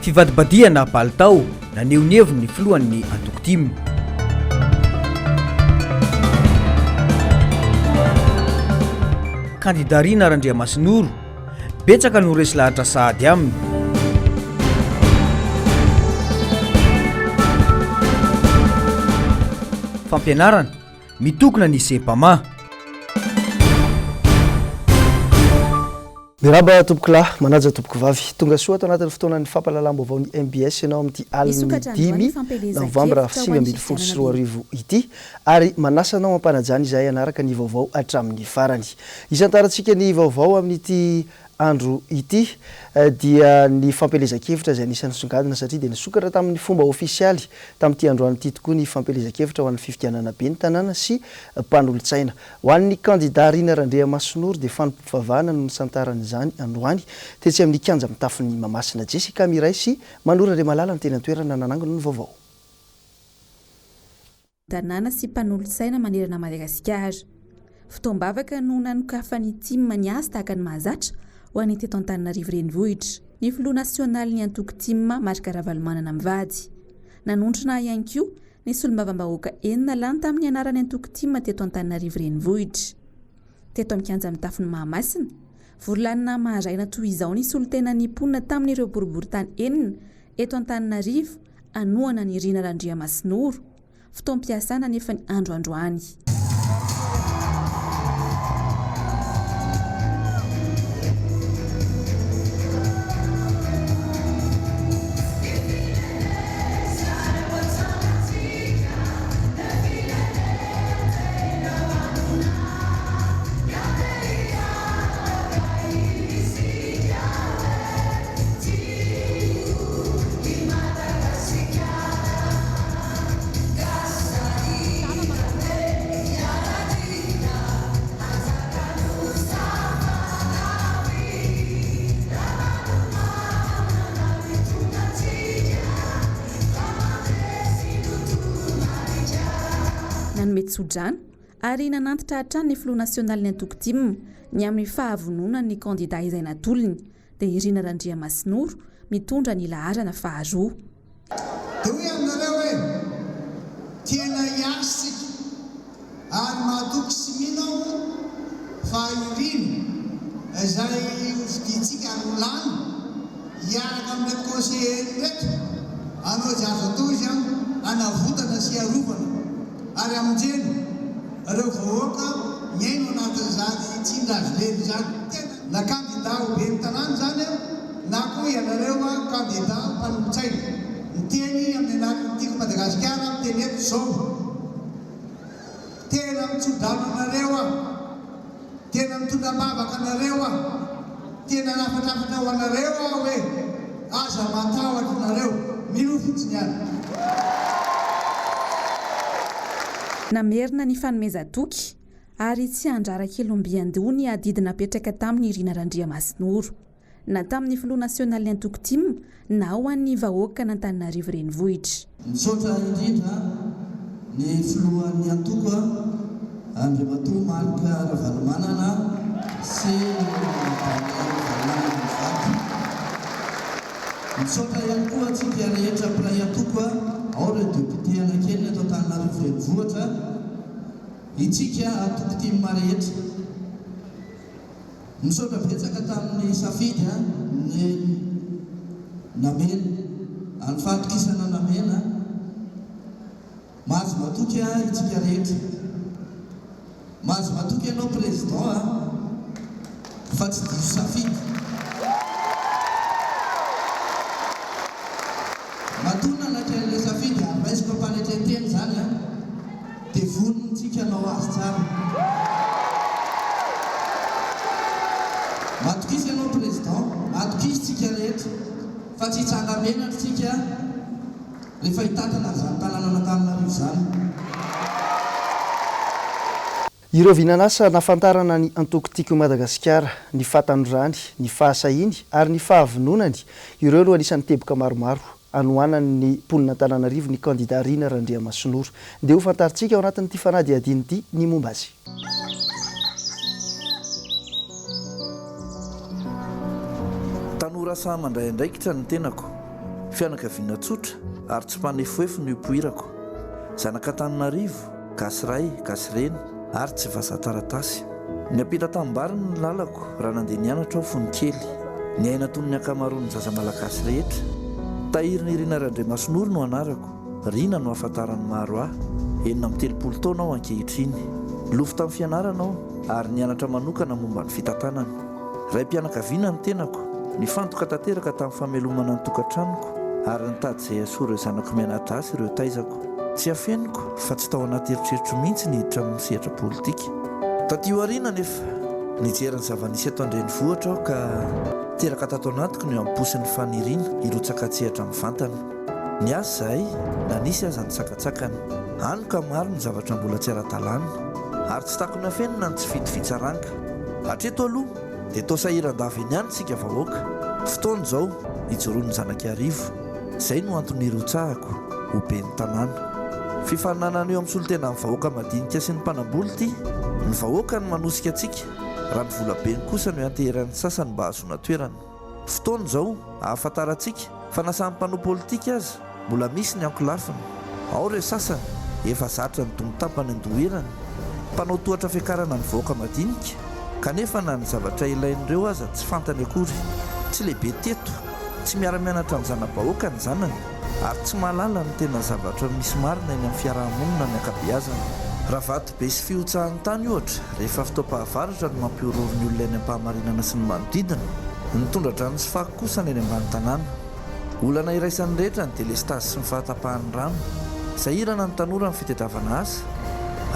Fivadibadihana palitao, naneho ny heviny ny filohan'ny antoko tim. Kandida Rina Randriamasinoro, betsaka no resy lahatra sahady aminy. Fampianarana, mitokona ny Sempama. Miraba tompokolahy, manaja tompokovavy. Tonga soa ato anatin'ny fotoanan'ny fampahalalam-baovaon'ny mbs ianao amin'ity alin'ny dimy novambra 2019 ity ary manasa anao am-panajana izahay hanaraka ny vaovao hatramin'ny farany. Hisantarantsika ny vaovao amin'ity andro ity dia ny fampielezan-kevitra izay anisan'ny nisongadina satria dia nisokatra tamin'ny fomba ofisialy tamin'ity androany ity tokoa ny fampielezan-kevitra ho an'ny fifidianana ben'ny tanàna sy mpanolotsaina. Ho an'ny kandida Rina Randriamasinoro dia fanompoam-pivavahana no nisantarany izany androany tetsy amin'ny kianja mitafon'i Mahamasina. Jessica Miray sy Manoro Andriamalala no teny an-toerana nanangona ny vaovao. Tanàna sy mpanolotsaina manerana Madagasikara. Fotoam-bavaka no nanokafan'ny tim ny azy tahaka ny mahazatra ho an'ny teto Antananarivo Renivohitra. Ny filoha nasionalin'ny antoko tim Marc Ravalomanana mivady. Nanontrona ihany koa Ny solombavambahoaka enina lany tamin'ny anaran'ny antoko tim teto Antananarivo Renivohitra. Teto amin'ny kianja mitafon'i Mahamasina, vory lanona maraina toy izao ny solontenan'ny mponina tamin'ireo boriborintany enina eto Antananarivo hanohana an'i Rina Randriamasinoro. Fotoam-piasana anefa ny andro androany. Nanome tsodrano ary nanantitra hatrany ny filoha nasionalin'ny antoko tim ny amin'ny fahavononan'ny kandida izay natolony, dia i Rina Randriamasinoro, mitondra ny laharana faharoa. Dia hoy aminareo hoe, Tena hiasa isika, ary mahatoky sy mino aho fa irina izay hofidintsika ary ho lany hiaraka amin'ireto conseillers ireto hanao izay azo atao izy hanavotana sy hiarovana ary hamonjena ireo vahoaka miaina ao anatin'izany tsindry-hazo-lena izany. Tena na kandida ho ben'ny tanàna izany na koa ianareo kandida mpanolotsaina. Miteny amin'ny anaran'ny Tiako Madagasikara aho miteny eto izao. Tena mitso-drano anareo aho. Tena mitondra am-bavaka anareo aho. Tena nafatrafatra ho anareo aho hoe aza matahotra nareo. Minoa fotsiny ihany. Namerina ny fanomezan-toky ary tsy handrara kelombian-doha ny adidy napetraka taminy i Rina Randriamasinoro. Na tamin'ny filoha nasionalin'ny antoko tim na ho an'ny vahoakan'Antananarivo Renivohitra. Misaotra indrindra ny filohan'ny antoko Andriamatoa Marc Ravalomanana sy ny Daniel Ravalomanana mivady. Misaotra ihany koa antsika rehetra mpiray antoko, ao ireo député anankenina eto Antananarivo Renivohitra, itsika antoko tim rehetra. Misaotra betsaka tamin'ny safidy a, ny namena, ny fahatokisana namena, mahazo matoky a itsika rehetra, mahazo matoky ianao président a, fa tsy diso safidy. Matoa nanaiky an'ilay safidy ary raisiko am-panetren-tena izany an, dia vonona tsika hanao azy tsara. Matokisa ianao Président, matokisa tsika rehetra fa tsy hitsanga-menatra tsika rehefa hitantana an'izany tanànan'Antananarivo izany. Ireo vinan'asa nahafantarana ny antoko Tiako i Madagasikara, ny fahatanorany, ny fahasahiany ary ny fahavononany, ireo no anisan'ny teboka maromaro hanohanan'ny mponin'Antananarivo ny kandida Rina Randriamasinoro. Ndeha ho fantarintsika ao anatin'ity fanadihadiana ity ny momba azy. Tanora sahy mandray andraikitra ny tenako. Fianakaviana tsotra ary tsy mpanefoefo no ipoirako. Zanak'Antananarivo, gasy ray, gasy reny ary tsy vazaha taratasy. Niampita tanimbary ny lalako raha nandeha nianatra aho fony kely. Niaina toy ny ankamaroan'ny zaza malagasy rehetra. Tahiry Nirina Randriamasinoro no anarako. Rina no ahafantaran'ny maro ahy. 36 taona aho ankehitriny. Lofo tamin'ny fianarana aho ary nianatra manokana momba ny fitantanana. Raim-pianakaviana ny tenako, nifantoka tanteraka tamin'ny famelomana ny tokantranoko ary nitady izay hahasoa ireo zanako mianadahy sy ireo taizako. Tsy afeniko fa tsy tao anaty eritreritro mihitsy ny hiditra amin'ny sehatra politika. Taty aoriana anefa, nijery ny zava-nisy eto an-drenivohitra aho ka teraka tato anatiko ny am-po sy ny faniriana hirotsaka an-tsehatra mivantana. Niasa izahay na nisy aza ny sakantsakana. Hany ka maro ny zavatra mbola tsy ara-dalàna ary tsy takona afenina ny tsy fitovian-tsaranga. Hatreto aloha dia toa sahiran-dava eny ihany isika vahoaka. Fotoana izao hijoroan'ny zanak'Iarivo. Izay no antony hirotsahako ho ben'ny tanàna. Fifaninanana eo amin'ny solontenan'ny vahoaka madinika sy ny mpanambola ity. Ny vahoaka no manosika antsika, raha ny volabeny kosa no ianteheran'ny sasany mba hahazoana toerana. Fotoana izao ahafantarantsika fa na samy mpanao politika aza, mbola misy ny ankolafiny. Ao ireo sasany efa zatra ny domo-tapany an-doha erany, mpanao tohatra fiakarana ny vahoaka madinika, kanefa na ny zavatra ilain'ireo aza tsy fantany akory. Tsy lehibe teto, tsy miara-mianatra amin'ny zana-bahoaka ny zanany, ary tsy mahalala ny tena zavatra misy marina eny amin'ny fiaraha-monina ny ankabeazany. Raha vato be sy fihotsahan'ny tany ohatra, rehefa fotoam-pahavaratra no mampihorohoro ny olona eny Ampahamarinana sy ny manodidina, ny tondra-drano sy fako kosa ny eny ambany tanàna. Olana iraisan'ny rehetra ny delestazy sy ny fahatapahan'ny rano. Sahirana ny tanora amin'ny fitadiavana asa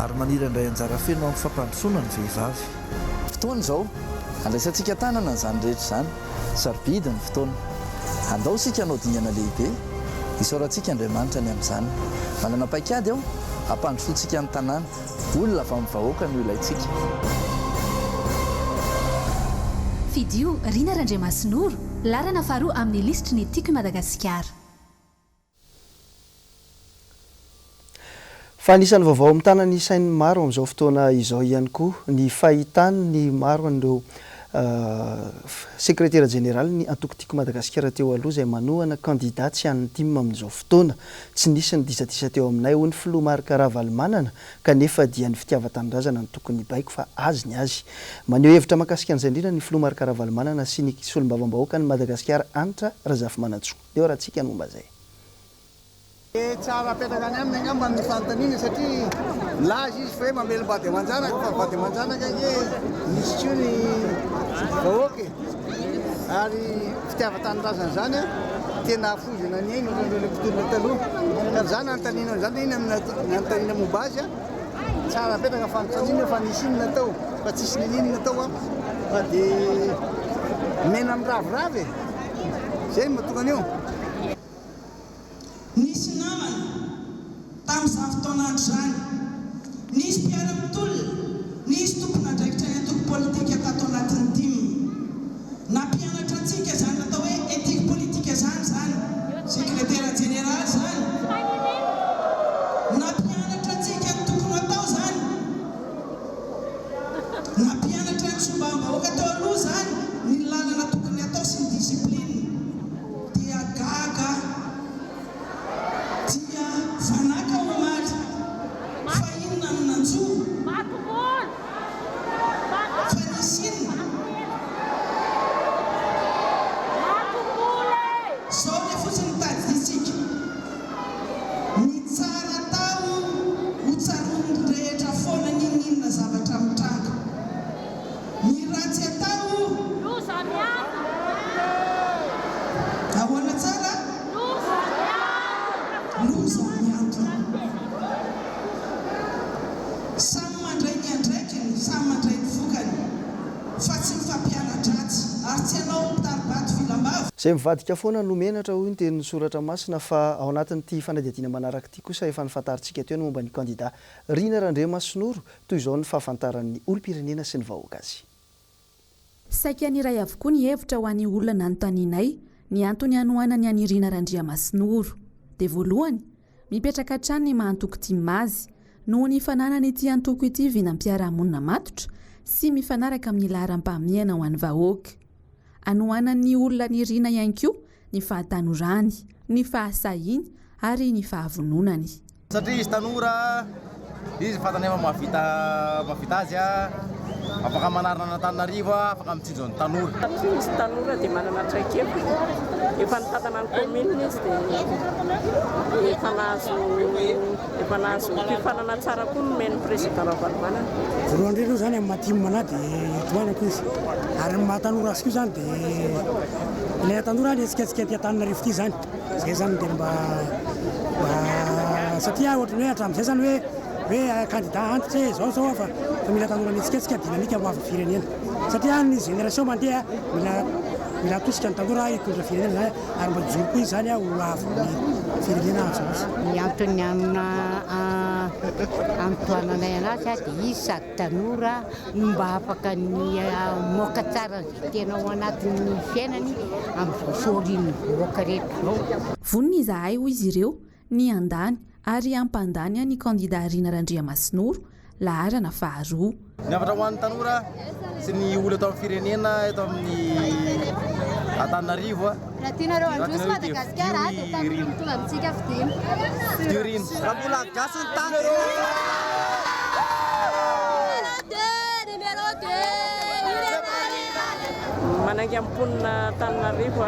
ary maniry handray anjara feno amin'ny fampandrosoana ny vehivavy. Fotoana izao handraisantsika an-tanana an'izany rehetra izany. Sarobidy ny fotoana. Andao isika hanao dingana lehibe. Isaorantsika Andriamanitra ny amin'izany. Manana paikady aho hampandrosoantsika ny tanàna. Olona avy amin'ny vahoaka no ilaintsika. Fidio Rina Randriamasinoro, laharana faharoa amin'ny lisitry ny Tiako i Madagasikara. Fa anisan'ny vaovao mitana ny sain'ny maro amin'izao fotoana izao ihany koa ny fahitan'ny maro an'ireo Sekretera jeneralin'ny antoko Tiako Madagasikara teo aloha izay manohana kandida tsy an'ny tim amin'izao fotoana. Tsy nisy ny disadisa teo aminay hoy ny filoha Marc Ravalomanana kanefa dia ny fitiavan-tanindrazana no tokony hibaiko fa azy ny azy. Maneho hevitra mahakasika an'izay indrindra ny filoha Marc Ravalomanana sy ny solombavambahoakan'i Madagasikara Hanitra Razafimanantsoa. Leo Ratsika ny momba izay. Dia tsara apetraka any aminy angamba ny fanontaniana satria milaza izy fa hoe mamelom-bady aman-janaka fa vady aman-janaka ange misy koa ny vahoaka e! Ary fitiavan-tanindrazana izany an, tena hafoizana ny aina ohatran'ireo mpitolona taloha. Ka raha izany anontaniana an'izany dia inona no anontaniana momba azy an? Tsara apetraka ny fanontaniana fa nisy inona tao fa tsisy ninininona tao an, fa dia mena miraviravy e! Izay no mahatonga an'io. Nisy namana tamin'izany fotoan'andro izany, nisy mpiara-mitolona, nisy tompon'andraikitra ny antoko politika tato anatin'ny tim. Nampianatra antsika izany atao hoe éthique politique izany izany sekretera jeneraly izany. Nampianatra antsika ny tokony hatao izany. Nampianatra ny solombavambahoaka teo aloha izany ny lalana tokony hatao sy ny discipline. Dia gaga dia vanaka omaly fa inona no nanjo? Fa nisy inona? Zao le fotsiny tadidintsika. Ny tsara atao ho tsaroan'ny rehetra foana n'inon'inona zavatra mitranga. Ny ratsy atao. Loza miantona. Ahoana tsara? Loza miantona. Loza miantona. Samy mandray ny andraikiny, samy mandray ny vokany, fa tsy mifampiana-dratsy, ary tsy hanao mpitari-bato vilam-bava. Izay mivadika foana no menatra hoy ny tenin'ny soratra masina fa ao anatin'ity fanadihadiana manaraka ity kosa efa nofantarintsika teo ny momba ny kandida Rina Randriamasinoro Toy izao ny fahafantaran'ny olom-pirenena sy ny vahoaka azy. Saika niray avokoa ny hevitra ho an'ny olona nanontanianay ny antony hanohanany an'i Rina Randriamasinoro. Dia voalohany, mipetraka hatrany ny maha antoko tim azy, noho ny fananan'ity antoko ity vinam-piarahamonina matotra sy mifanaraka amin'ny laharam-pahamehana ho an'ny vahoaka. Anohanan'ny olona an'i Rina ihany koa. ny fahatanorany, ny fahasahiany ary ny fahavononany. Satria izy tanora, izy fantany efa mahavita mahavita azy, afaka manarina an'Antananarivo, afaka mitsinjo ny tanora. Satria izy tanora dia manana traikefa, efa nitantana ny commune izy dia efa nahazo efa nahazo fiofanana tsara koa nomen'ny président Ravalomanana. Voalohany indrindra aloha izany amin'ny maha tim anah dia tohanako izy ary ny maha tanora azy koa izany dia ilay tanora nihetsiketsika aty Antananarivo ity izany. Zay zany no tena mba mba satria ohatran'ny hoe hatramin'izay zany hoe hoe candidat antitra e zao zao fa fa mila tanora mihetsiketsika dynamique ho avin'ny firenena satria ny génération mandeha mila mila atosika ny tanora hitondra firenena zany ary mba hijoro koa izy zany ho avin'ny firenena atsy ho atsy. Ny antony anotohananay anazy dia izy sady tanora no mba afaka ny hamoaka tsara an'izay tena ao anatin'ny fiainany amin'izao fahorian'ny vahoaka rehetra izao. Vonona izahay, hoy izy ireo, ny handany ary hampandany ny kandida Rina Randriamasinoro, laharana faharoa. Ny hafatra ho an'ny tanora sy ny olona eto amin'ny firenena eto amin'ny Antananarivo. Raha tianareo handroso Madagasikara dia tanora mitovy amintsika fidina. Fidio Rina. Raha mbola gasy ny tany. Manainga ny mponina Antananarivo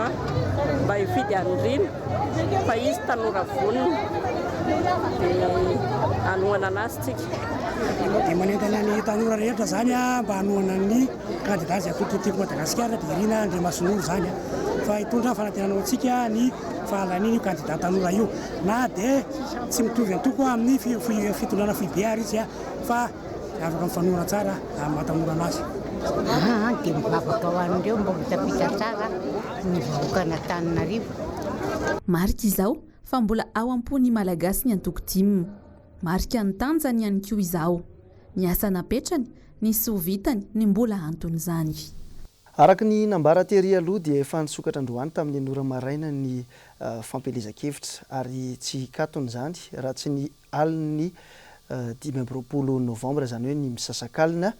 mba hifidy an'i Rina fa izy tanora vonona dia hanohana anazy tsika. Dia manentana ny tanora rehetra izany mba hanohana ny kandida izay atolotra Tiako Madagasikara dia Rina Andriamasinoro izany fa hitondra fanantenana ho antsika ny fahalanian'io kandida tanora io na dia tsy mitovy antoko amin'ny fitondrana foibe ary izy fa afaka mifanohana tsara amin'ny maha tanora anazy. Aa dia mivavaka ho an'ireo mba ho tafita tsara ny vahoakan'Antananarivo. Marika izao fa mbola ao am-pon'ny Malagasy ny antoko tim. Marika ny tanjany ihany koa izao. Ny asa napetrany, ny soa vitany, ny mbola anton'izany. Araka ny nambara tery aloha dia efa nisokatra androany tamin'ny ora maraina ny fampielezan-kevitra ary tsy hikatona izany raha tsy ny alin'ny 25 novambra, izany hoe ny misasakalina.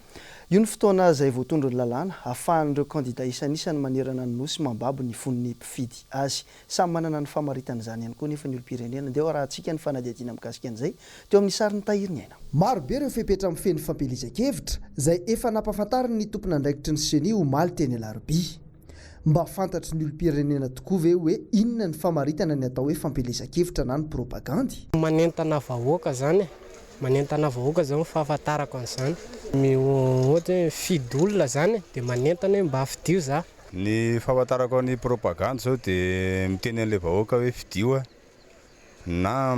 Io ny fotoana izay voatondron'ny lalàna ahafahan'ireo kandida isanisany manerana ny Nosy mambabo ny fon'ny mpifidy azy. Samy manana ny famaritany izany ihany koa anefa ny olom-pirenena. Ndeha ho arahantsika ny fanadihadiana mikasika an'izay teo amin'ny sarin'i Tahiry Ny Aina. Maro be ireo fepetra mifehy ny fampielezan-kevitra izay efa nampahafantarin'ny tompon'andraikitry ny Ceni omaly teny Alarobia. Mba fantatry ny olom-pirenena tokoa ve hoe inona ny famaritana ny atao hoe fampielezan-kevitra na ny propagandy? Manentana vahoaka zany e, manentana vahoaka zao ny fahafantarako an'izany. Ohatra hoe mifidy olona zany de manentana hoe mba fidio za. Ny fahafantarako ny propagandy zao de miteny an'le vahoaka hoe fidio aho na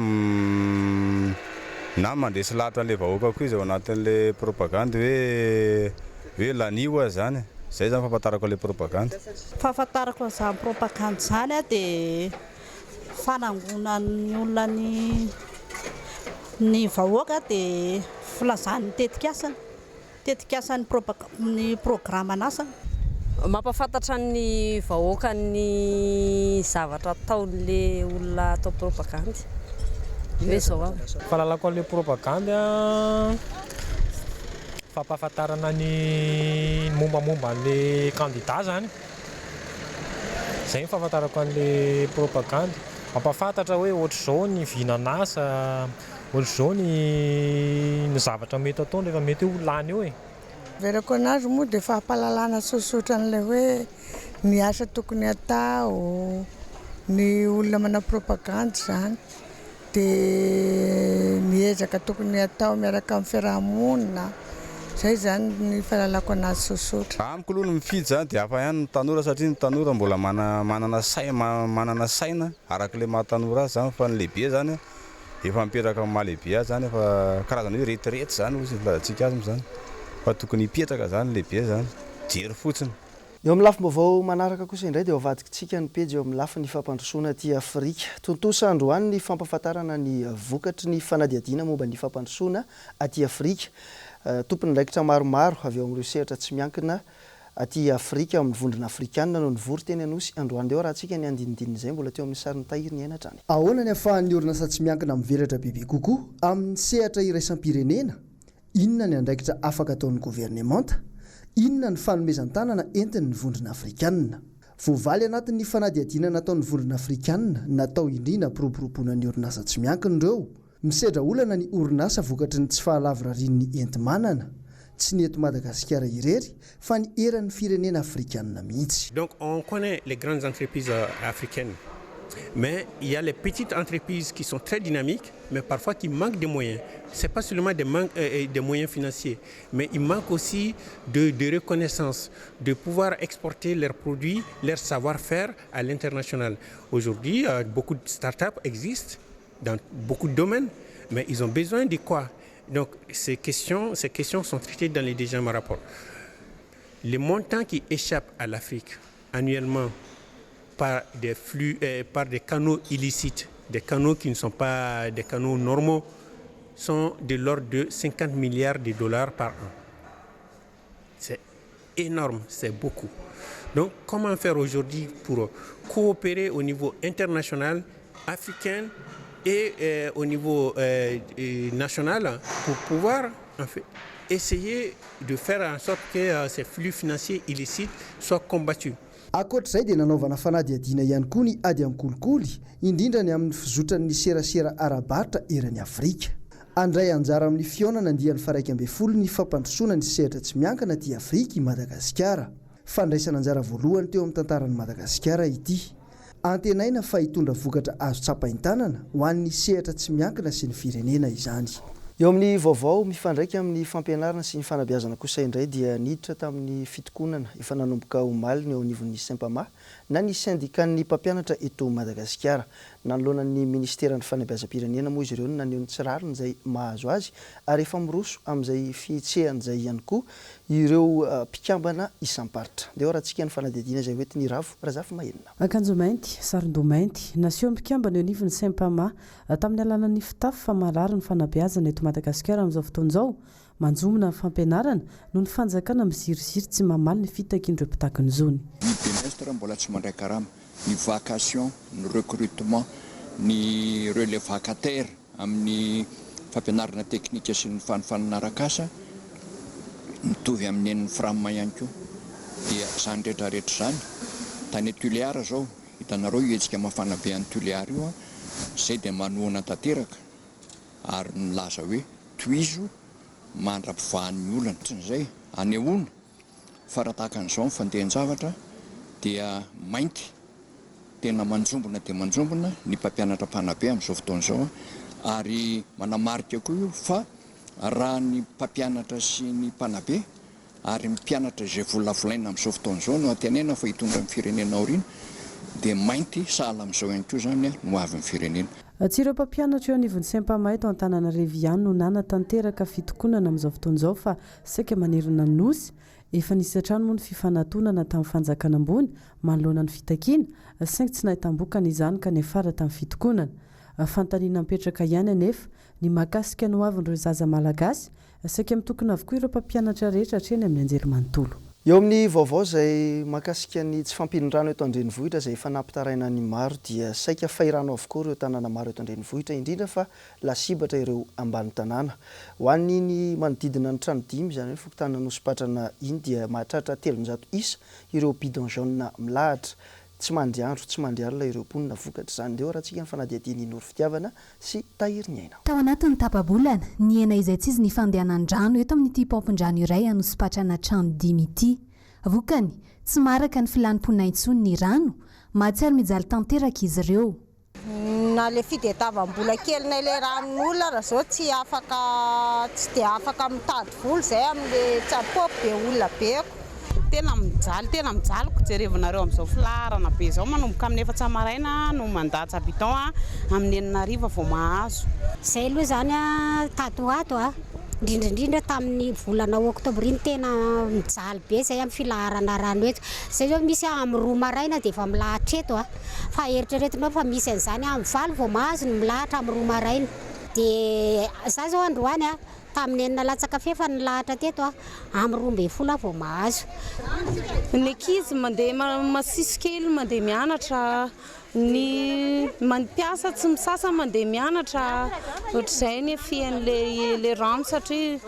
na mandresy lahatra an'le vahoaka koa izy ao anatin'le propagandy hoe hoe lanio aho zany, zay zany fahafantarako an'le propagandy. Fahafantarako an'izany propagandy izany dia fanangonan'ny olona ny ny vahoaka dia filazany ny tetikasany. Tetikasan'ny ny programan'asany. Mampahafantatra ny vahoaka ny zavatra ataon'le olona atao propagandy hoe zao an. Fahalalako an'le propagandy an, fampahafantarana ny mombamomba an'le candidat zany, zay ny fahafantarako an'le propagandy, mampahafantatra hoe ohatr'izao ny vinan'asa. Ohatr'izao ny ny zavatra mety ataony rehefa mety hoe ho lany eo e. Averako anazy moa dia fampahalalana tsotsotra an'ilay hoe ny asa tokony hatao, ny olona manao propagandy izany, dia ny ezaka tokony hatao miaraka amin'ny fiaraha-monina, izay izany ny fahalalako anazy tsotsotra. Amiko aloha ny mifidy izany dia hafa ihany ny tanora satria ny tanora mbola manana manana saina araka ilay maha tanora azy izany fa ny lehibe izany Efa mipetraka amin'ny maha lehibe azy zany, efa karazana hoe retirety zany hozy ny filazantsika azy moa zany, fa tokony hipetraka zany ny lehibe zany, jery fotsiny. Eo amin'ny lafim-baovao manaraka kosa indray dia ho avadikitsika ny pejy eo amin'ny lafiny fampandrosoana aty Afrika. Tontosa androany ny fampahafantarana ny vokatry ny fanadihadiana momba ny fampandrosoana aty Afrika. Tompon'andraikitra maromaro avy ao amin'ireo sehatra tsy miankina Aty Afrika, ao amin'ny Vondrona Afrikanina no nivory teny Anosy androany. Ndeha hoarahantsika ny andinindin'izay mbola teo amin'ny sarin'i Tahiry niaina hatrany. Ahoana ny ahafahan'ny orinasa tsy miankina mivelatra bebe kokoa amin'ny sehatra iraisam-pirenena? Inona ny andraikitra afaka ataon'ny governemanta? Inona ny fanomezan-tanana entin'ny Vondrona Afrikanina? Voavaly anatin'ny fanadihadiana nataon'ny Vondrona Afrikanina natao indrindra hampiroboroboana ny orinasa tsy miankina ireo. Misedra olana ny orinasa vokatry ny tsy fahalavorarian'ny enti-manana. Tsy ny eto Madagasikara irery fa ny eran'ny firenena afrikanina mihitsy. Donc on connait les grandes entreprises africaines mais il y a les petites entreprises qui sont très dynamiques mais parfois qui manquent de moyens. C'est pas seulement des manques des moyens financiers mais il manque aussi de de reconnaissance, de pouvoir exporter leurs produits, leur savoir-faire à l'international. Aujourd'hui, beaucoup de start-up existent dans beaucoup de domaines, mais ils ont besoin de quoi Donc ces questions, ces questions sont traitées dans les deuxième rapport. Les montants qui échappent à l'Afrique annuellement par des flux, euh, par des canaux illicites, des canaux qui ne sont pas des canaux normaux, sont de l'ordre de 50 milliards de dollars par an. C'est énorme, c'est beaucoup. Donc comment faire aujourd'hui pour coopérer au niveau international, africain et euh, au niveau euh, national pour pouvoir en fait, essayer de faire en sorte que euh, ces flux financiers illicites soient combattus. Ankoatra izay dia nanaovana fanadihadiana ihany koa ny ady amin'ny kolikoly, indrindra ny amin'ny fizotran'ny serasera ara-barotra eran'i Afrika. Handray anjara amin'ny fihaonana andiany faha-11 ny fampandrosoana ny sehatra tsy miankina aty Afrika i Madagasikara. Fandraisana anjara voalohany teo amin'ny tantaran'i Madagasikara ity. Antenaina fa hitondra vokatra azo tsapain-tanana ho an'ny sehatra tsy miankina sy ny firenena izany. Eo amin'ny vaovao mifandraika amin'ny fampianarana sy ny fanabeazana kosa indray dia niditra tamin'ny fitokonana efa nanomboka omaly ny eo anivon'ny Sempama na ny sendikan'ny mpampianatra eto Madagasikara. Nanoloana ny minisiteran'ny fanabeazam-pirenena moa izy ireo no naneho ny tsy rariny izay mahazo azy ary efa miroso amin'izay fihetsehana izay ihany koa ireo mpikambana isam-paritra. Ndeha hoarahantsika ny fanadihadiana izay hoentin'i Ravo Razafimahenina. Akanjo mainty, saron-doha mainty, nasehon'ny mpikambana eo anivon'ny Sempama tamin'ny alalan'ny fitafy fa marary ny fanabeazana eto Madagasikara amin'izao fotoana izao. Manjombona ny fampianarana noho ny fanjakana miziriziry tsy mamaly ny fitakian'ireo mpitaky ny zony. Ny bimestre mbola tsy mandray karama, ny vacation, ny recrutement, ny relais vacataire amin'ny fampianarana teknika sy ny fanofanana arak'asa mitovy amin'ny an'ny Fram ihany koa. Dia izany rehetra rehetra izany, tany Tuléar izao, hitanareo io hetsika mafana be any Tuléar io an, izay dia manohana tanteraka ary nilaza hoe tohizo mandra-pivahan'ny olana. Izay anehoana fa raha tahaka an'izao ny fandehan-javatra dia mainty tena manjombona dia manjombona ny mpampianatra mpanabe amin'izao fotoana izao ary manamarika koa io fa raha ny mpampianatra sy ny mpanabe ary ny mpianatra izay volavolaina amin'izao fotoana izao no antenaina fa hitondra ny firenena aoriana dia mainty sahala amin'izao ihany koa izany no hoavin'ny firenena. Tsy ireo mpampianatra eo anivon'ny Sempama eto Antananarivo ihany no nanatanteraka fitokonana amin'izao fotoana izao fa saika manerana ny Nosy. Efa nisy hatrany moa ny fifanatonana tamin'ny fanjakana ambony manoloana ny fitakiana, saingy tsy nahitam-bokany izany ka niafara tamin'ny fitokonana. Fanontaniana mipetraka ihany anefa ny mahakasika ny hoavin'ireo zaza malagasy, saika mitokona avokoa ireo mpampianatra rehetra hatreny amin'ny anjerimanontolo. Eo amin'ny vaovao izay mahakasika ny tsy fahampian'ny rano eto an-drenivohitra izay efa nampitaraina ny maro dia saika fahirano avokoa ireo tanàna maro eto an-drenivohitra indrindra fa lasibatra ireo ambany tanàna. Ho an'iny manodidina ny trano dimy, izany hoe fokontany Anosipatrana iny dia mahatratra 300 isa ireo bidon jaune milahatra. Tsy mandry andro, tsy mandry alina ireo mponina vokatr'izany. Ndeha horahantsika ny fanadihadian'i Noro Fitiavana sy Tahiry Ny Aina. Tao anatin'ny tapa-bolana, nihena izaitsizy ny fandehanan-drano eto amin'ity paompin-drano iray Anosipatrana trano dimy ity. Vokany, tsy maharaka ny filan'ny mponina intsony ny rano, mahatsiaro mijaly tanteraka izy ireo. Na le fitadiavam-bola kelinay le ranon'olona ara zao tsy afaka tsy de afaka mitady vola zay amle tsy paopy be olona be ko. Tena mijaly tena mijaly ko jerevinareo amizao filaharana be zao manomboka amin'ny efatsa maraina no mandatsa bidon amin'ny enina hariva vao mahazo. Zay aloha zany tato ho ato a, indrindra indrindra tamin'ny volana octobre iny tena mijaly be zay amin'ny filaharana rano eto, zay zao misy amin'ny roa maraina dia efa milahatra eto a. Fa eritreretinao fa misy an'izany amin'ny valo vao mahazo ny milahatra amin'ny roa maraina. Dia za zao androany a, Tamin'ny enina latsaka fahefany nilahatra teto aho, amin'ny 12 aho vao mahazo. Ny ankizy mandeha masiso kely mandeha mianatra, ny mpiasa tsy misasa mandeha mianatra, ohatr'izay ny effet-n'ilay ilay rano satria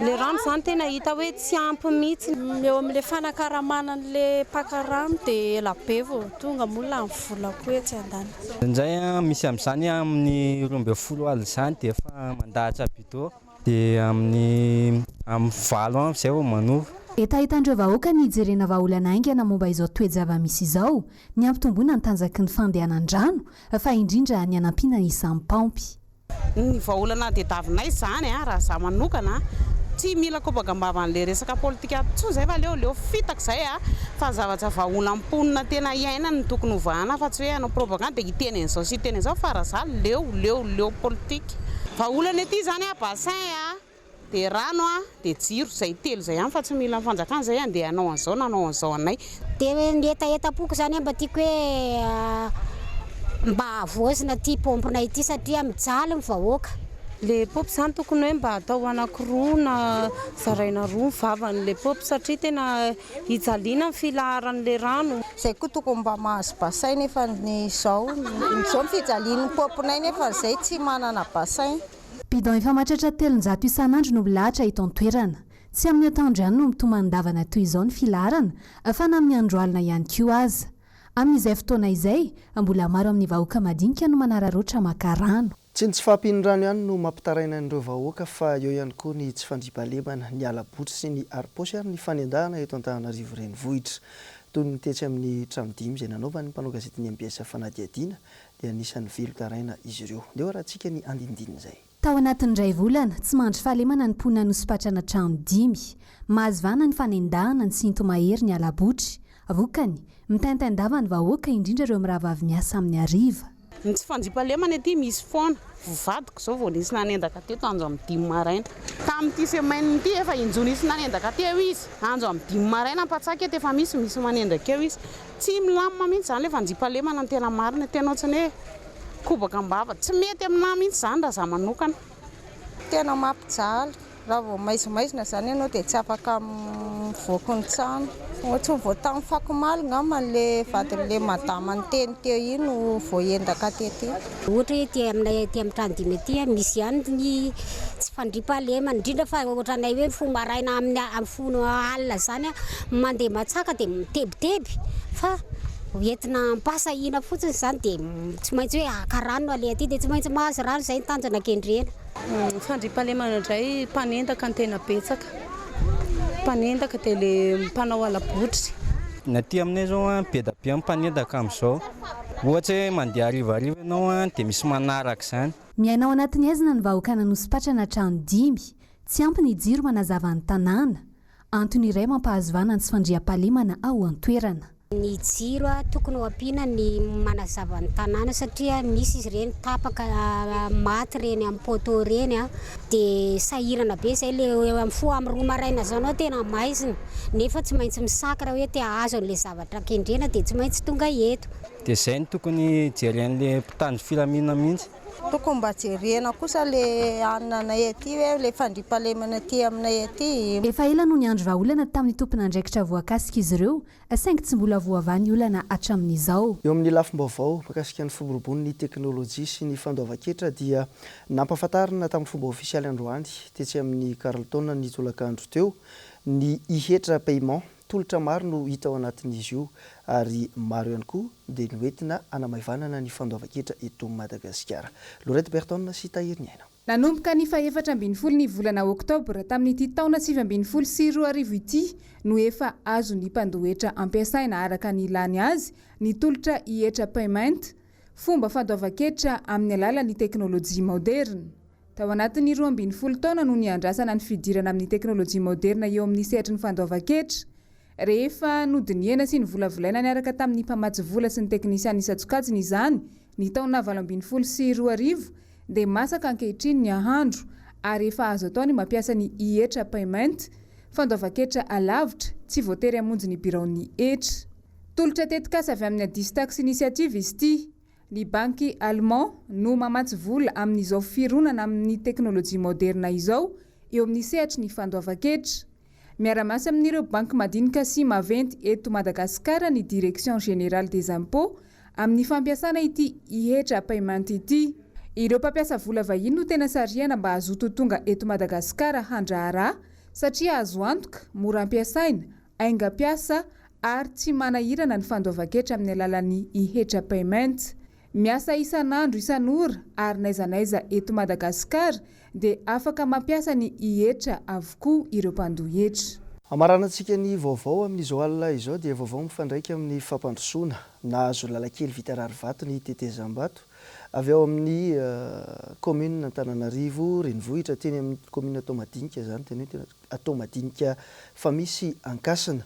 ilay rano izany tena hita hoe tsy ampy mihitsy. Eo amin'ilay fanakaramana an'ilay mpaka rano dia ela be vao tonga, moa lany vola koa etsy andaniny. Indraindray misy amin'izany amin'ny 12 alina izany dia efa mandahatra bidon dia amin'ny amin'ny valo any izay vao manova. Hetahetan'ireo vahoaka ny hijerena vahaolana haingana momba izao toe-java-misy izao, ny hampitomboana ny tanjaky ny fandehanan-drano, fa indrindra ny hanampiana ny isan'ny paompy. Ny vahaolana tediavinay izany raha za manokana tsy mila kobaka am-bava an'le resaka politika ato intsony zay fa aleo leo fitaka zay a! Fa ny zavatra vahaolan'ny mponina tena iainany no tokony hovahana fa tsy hoe hanao propagande dia hiteny an'izao sy hiteny an'izao fa raha za leo leo leo politika. Vahaolana ety izany a bassin a! Dia rano a, dia jiro, izay telo izay ihany fa tsy mila ny fanjakana izay handeha hanao an'izao na hanao an'izao anay. Dia ny hetahetam-poko izany mba tiako hoe mba havoazina ity paompinay ity satria mijaly ny vahoaka. Le paopy izany tokony hoe mba atao anankiroa na zaraina roa ny vavan'le paopy satria tena ijaliana ny filaharan'le rano. Zay koa tokony mba mahazo bassin nefa ny izao izao ny fijalian'ny paompinay nefa zay tsy manana bassin. Bidon efa mahatratra 300 isan'andro no milahatra eto an-toerana. Tsy amin'ny atoandro ihany no mitomandavana toy izao ny filaharana fa na amin'ny andro alina ihany koa aza. Amin'izay fotoana izay, mbola maro amin'ny vahoaka madinika no manararaotra maka rano. Tsy ny tsy fahampian'ny rano ihany no mampitaraina an'ireo vahoaka fa eo ihany koa ny tsy fandriampahalemana, ny hala-botry sy ny harom-paosy ary ny fanendahana eto Antananarivo Renivohitra. Toy ny tetsy amin'ny trano dimy izay nanaovan'ny mpanao gazetin'ny mbs fanadihadiana dia anisan'ny velon-taraina izy ireo. Ndeha hoarahantsika ny andinindinin'izay. Tao anatin'ny iray volana, tsy mandry fahalemana ny mponina Anosipatrana trano dimy. Mahazo vahana ny fanendahana, ny sinto-mahery, ny hala-botry. Vokany, mitaintain-dava ny vahoaka, indrindra ireo mirahavavy miasa amin'ny hariva. Ny tsy fandriampahalemana ety misy foana. Vadiko izao vao nisy nanendaka teto andro amin'ny dimy maraina. Tamin'ity semaine ity efa injoa nisy nanendaka teo izy. Andro amin'ny dimy maraina mpatsaka eto efa misy misy manendaka eo izy. Tsy milamina mihitsy izany ilay fandriampahalemana ny tena marina, tena ohatran'ny hoe kobaka am-bava. Tsy mety aminà mihitsy izany raha izaho manokana. Tena mampijaly, raha vao maizimaizina izany ianao dia tsy afaka mivoaka ny trano. Ohatran'ny vao tamin'ny fakomaly angamba ilay vadin'ilay madama niteny teo iny no voaendaka tety. Ohatra hoe aty aminay aty amin'ny trano dimy aty misy ihany ny tsy fandriampahalemana, indrindra fa ohatranay hoe mifoha maraina amin'ny mifoha alina izany mandeha matsaka dia mitebiteby fa entina am-pahasahiana fotsiny izany dia tsy maintsy hoe haka rano no aleha aty dia tsy maintsy mahazo rano, izay ny tanjona kendrena. Ny fandriampahalemana indray mpanendaka no tena betsaka, mpanendaka dia le mpanao hala-botry. Ny aty aminay zao an, be da be ny mpanendaka amin'izao. Ohatra hoe mandeha harivariva ianao an, dia misy manaraka izany. Miaina ao anatin'ny haizina ny vahoakan'Anosipatrana trano dimy. Tsy ampy ny jiro manazava ny tanàna. Antony iray mampahazo vahana ny tsy fandriampahalemana ao an-toerana. Ny jiro tokony ho ampiana ny manazava ny tanàna satria misy izy ireny tapaka maty ireny amin'ny poteau ireny dia sahirana be izay le mifoha amin'ny roa maraina izao anao tena maizina nefa tsy maintsy misaka raha hoe te hahazo an'ilay zavatra kendrena dia tsy maintsy tonga eto. Dia izay no tokony jeren'le mpitandro filaminana mihitsy. Tokony mba jerena kosa le hanina anay aty hoe le fandriampahalemana aty aminay aty. Efa ela no niandry vahaolana tamin'ny tompon'andraikitra voakasika izy ireo, saingy tsy mbola voavaha ny olana hatramin'izao. Eo amin'ny lafim-baovao mahakasika ny firoboroboan'ny teknolojia sy ny fandoavan-ketra dia nampahafantarina tamin'ny fomba ofisialy androany tetsy amin'ny Carlton ny tolakandro teo ny e-hetra paiement Tolotra maro no hita ao anatin'izy io ary maro ihany koa dia noentina hanamaivanana ny fandoavan-ketra eto Madagasikara. Lorette Berton sy Tahiry Niaina. Nanomboka ny fahefatra ambin'ny folo ny volana oktobra tamin'ity taona 2019 ity no efa azon'ny mpandoa hetra ampiasaina araka ny ilany azy ny tolotra e-hetra payment, fomba fandoavan-ketra amin'ny alalan'ny teknolojia maoderina. Tao anatin'ny 12 taona no niandrasana ny fidirana amin'ny teknolojia maoderina eo amin'ny sehatry ny fandoavan-ketra. Rehefa nodinihana sy novolavolaina niaraka tamin'ny mpamatsy vola sy ny teknisiana isan-tsokajiny izany ny taona 2018 dia masaka ankehitriny ny ahandro ary efa azo atao ny mampiasa ny e-hetra payment, fandoavan-ketra alavitra, tsy voatery hamonjy ny biraon'ny hetra. Tolotra tetikasa avy amin'ny Addis Tax Initiative izy ity. Ny banky Allemand no mamatsy vola amin'izao fironana amin'ny teknolojia maoderina izao eo amin'ny sehatry ny fandoavan-ketra. Miara-miasa amin'ireo banky madinika sy maventy eto Madagasikara ny Direction Générale des Impôts amin'ny fampiasana ity e-hetra payment ity. Ireo mpampiasa vola vahiny no tena sarihana mba hazoto ho tonga eto Madagasikara handraharaha satria azo antoka, mora ampiasaina, haingam-piasa ary tsy manahirana ny fandoavan-ketra amin'ny alalan'ny e-hetra payment. Miasa isan'andro isan'ora ary n'aiza n'aiza eto Madagasikara dia afaka mampiasa ny e-hetra avokoa ireo mpandoa hetra. Hamaranantsika ny vaovao amin'izao alina izao dia vaovao mifandraika amin'ny fampandrosoana. Nahazo lalan-kely vita rarivato ny tetezam-bato avy ao amin'ny kaominina Antananarivo renivohitra teny amin'ny kaominina Toamadinika izany teny hoe tena atao madinika fa misy Ankasina.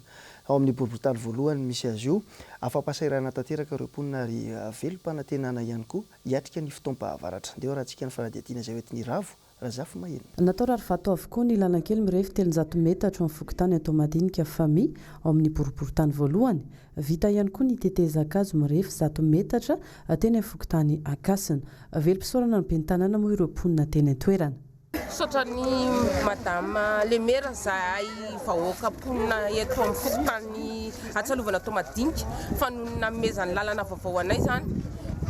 Ao amin'ny boriborintany voalohany misy azy io. Afa-pahasahiranana tanteraka ireo mponina ary velom-panantenana ihany koa hiatrika ny fotoam-pahavaratra. Ndeha hoarahantsika ny fanadihadiana izay hoentin'i Ravo Razafimahenina. Natao rarivato avokoa ny lalankely mirefy 300 metatra ao amin'ny fokontany Antoamadinika Fami ao amin'ny boriborintany voalohany. Vita ihany koa ny tetezan-kazo mirefy 100 metatra teny amin'ny fokontany Ankasina. Velom-pisaorana ny ben'ny tanàna moa ireo mponina teny an-toerana. Misaotra an'i Madame le Maire zahay vahoaka mponina eto amin'ny fokontany Antsalovana Toamadinika fa noho ny nanomezany lalana vaovao anay izany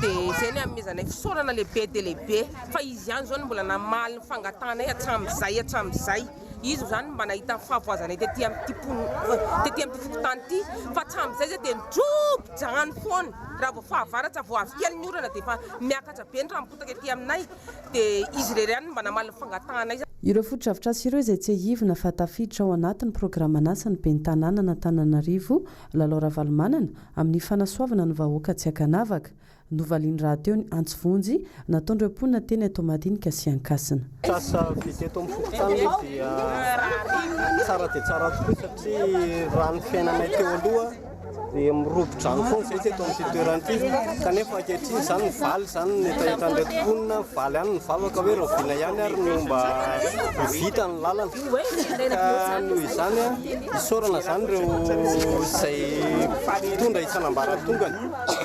dia izay ny hanomezanay fisaorana lehibe dia lehibe fa izy ihany izao no mbola namaly ny fangatahanay hatramin'izay hatramin'izay. Izy izany no mba nahita ny fahavoazanay tety amin'ity mponina tety amin'ity fokontany ity fa hatramin'izay izay dia nidrobo-drano foana raha vao fahavaratra vao avy kely ny orana dia efa miakatra be ny rano-potaka ety aminay. Dia izy irery ihany no mba namaly ny fangatahanay. Ireo fotodrafitrasa ireo izay tsiahivina fa tafiditra ao anatin'ny programan'asan'ny ben'ny tanànan'Antananarivo, Lalao Ravalomanana, amin'ny fanasoavana ny vahoaka tsy ankanavaka. Novaliany rahateo ny antso vonjy nataon'ireo mponina teny Antohomadinika sy Ankasina. Asa vita eto amin'ny fokontany moa dia tsara dia tsara tokoa satria raha ny fiainanay teo aloha dia mirobo-drano foana izay teto amin'ity toerana ity kanefa ankehitriny izany mivaly izany ny hetahetan'ireto mponina, mivaly ihany ny vavaka hoe rahoviana ihany ary no mba ho vita ny lalana ka noho izany isaorana izany ireo izay mpitondra isan'ambaratongany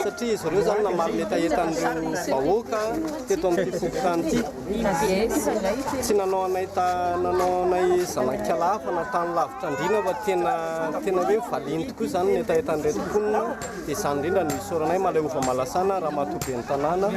satria izy ireo izany namaly ny hetahetan'ireo vahoaka teto amin'ity fokontany ity. Tsy nanao anay ta nanao anay zanak'ala hafa na tany lavitra andriana fa tena tena hoe valiany tokoa izany ny hetahetan'ireto mponina dia izany indrindra no isaoranay Malahova Malasana Ramatoa Ben'ny Tanàna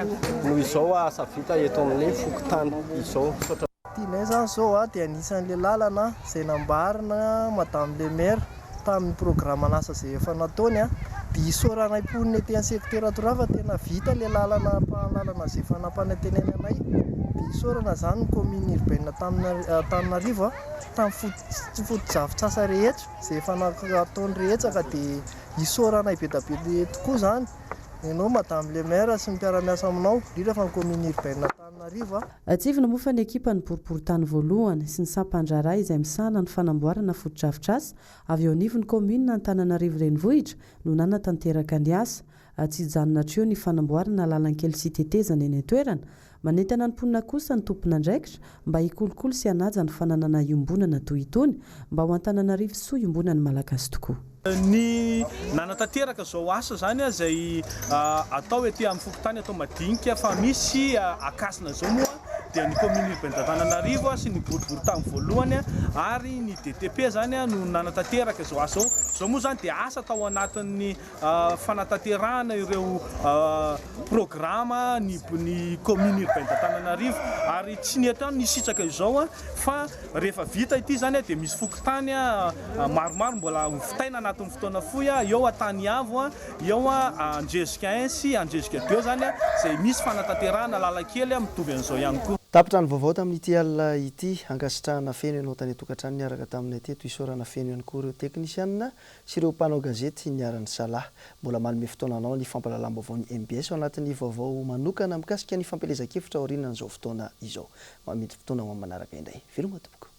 noho izao asa vita eto amin'ny fokontany izao. Misaotra. Tianay izany izao dia anisan'ilay lalana izay nambarina Madame le Maire tamin'ny programan'asa izay efa nataony dia isaoranay mponina ety amin'ny secteur Toraha fa tena vita ilay lalana ampahan-lalana izay efa nampanantenainy anay dia isaorana izany ny commune urbaine Antananarivo tamin'ny fotodrafitrasa rehetra izay efa nataony rehetra ka dia isaoranay be dia be tokoa izany ianao Madame le Maire sy ny mpiara-miasa aminao indrindra fa ny commune urbaine Antananarivo. Tsiahivina moa fa ny ekipan'ny boriborintany voalohany sy ny sampan-draharaha izay misahana ny fanamboarana fotodrafitrasa avy eo anivon'ny kaominina Antananarivo Renivohitra no nanatanteraka ny asa. Tsy hijanona hatreo ny fanamboarana lalankely sy tetezana eny an-toerana. Manentana ny mponina kosa ny tompon'andraikitra mba hikolokolo sy hanaja ny fananana iombonana toy itony mba ho Antananarivo soa iombonan'ny Malagasy tokoa. Ny nanatanteraka izao asa izany izay atao ety amin'ny fokontany atao madinika fa misy Ankasina izao moa dia ny commune urbaine d'Antananarivo sy ny boriborintany voalohany ary ny DTP izany no nanatanteraka izao asa izao. Izao moa izany dia asa tao anatin'ny fanatanterahana ireo programa ny ny commune urbaine d'Antananarivo ary tsy ny eto ihany no hisitraka izao fa rehefa vita ity izany dia misy fokontany maromaro mbola ho vitaina anatin'ny fotoana fohy eo Antaniavo, eo Anjezika un sy Anjezika deux izany izay misy fanatanterahana lalan-kely mitovy an'izao ihany koa. Tapitra ny vaovao tamin'ity alina ity. Ankasitrahana feno ianao tany an-tokantrano niaraka taminay teto. Isaorana feno ihany koa ireo teknisianina sy ireo mpanao gazety niara-nisalahy. Mbola manome fotoana anao ny fampahalalam-baovaon'ny mbs ao anatin'ny vaovao manokana mikasika ny fampielezan-kevitra aorianan'izao fotoana izao. Manome fotoana ho amin'ny manaraka indray. Veloma tompoko.